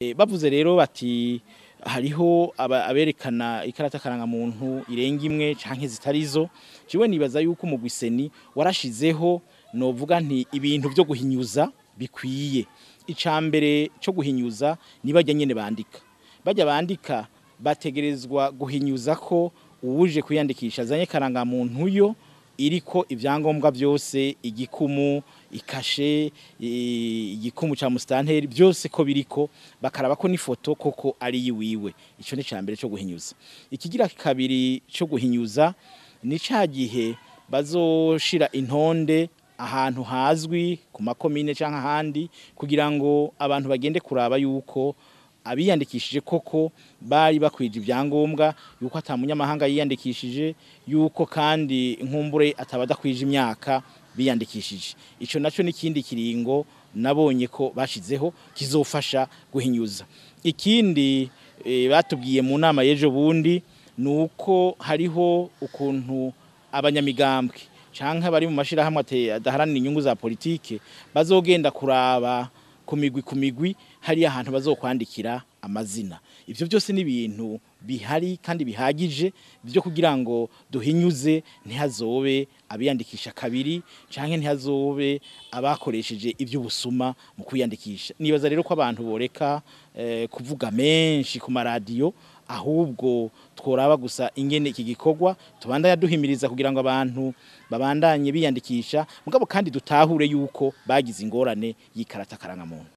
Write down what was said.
Bavuze rero bati hariho aberekana ikarata karangamuntu irenga imwe canke zitarizo. Jewe nibaza yuko umugwi CENI warashizeho, novuga nti ibintu vyo guhinyuza bikwiye. Icambere co guhinyuza ni barya nyene bandika, barya bandika bategerezwa guhinyuza ko uwuje kwiyandikisha azanye karangamuntu yo iriko ivyangombwa vyose, igikumu, ikashe, igikumu ca musitanteri, byose ko biriko, bakaraba ko n'ifoto koko ari yiwiwe. Ico ni cambere co guhinyuza. Ikigira kabiri co guhinyuza ni ca gihe bazoshira intonde ahantu hazwi ku makomine canke ahandi, kugira ngo abantu bagende kuraba yuko abiyandikishije koko bari bakwije ibyangombwa, yuko ata munyamahanga yiyandikishije, yuko kandi nkumbure ataba adakwije imyaka biyandikishije. Ico naco n'ikindi kiringo nabonye ko bashizeho kizofasha guhinyuza. Ikindi batubwiye mu nama y'ejo bundi nuko hariho ukuntu abanyamigambwe canke abari mu mashirahamwe adaharanira inyungu za politike bazogenda kuraba ku migwi ku migwi hari ahantu bazokwandikira amazina. Ivyo byose ni ibintu bihari kandi bihagije byo kugira ngo duhinyuze, ntihazobe abiyandikisha kabiri canke ntihazobe abakoresheje ivy'ubusuma mu kwiyandikisha. Nibaza rero ko abantu boreka kuvuga menshi ku maradiyo, ahubwo tworaba gusa ingene iki gikorwa tubandanya duhimiriza kugira ngo abantu babandanye biyandikisha, mugabo kandi dutahure yuko bagize ingorane y'ikarata karangamuntu.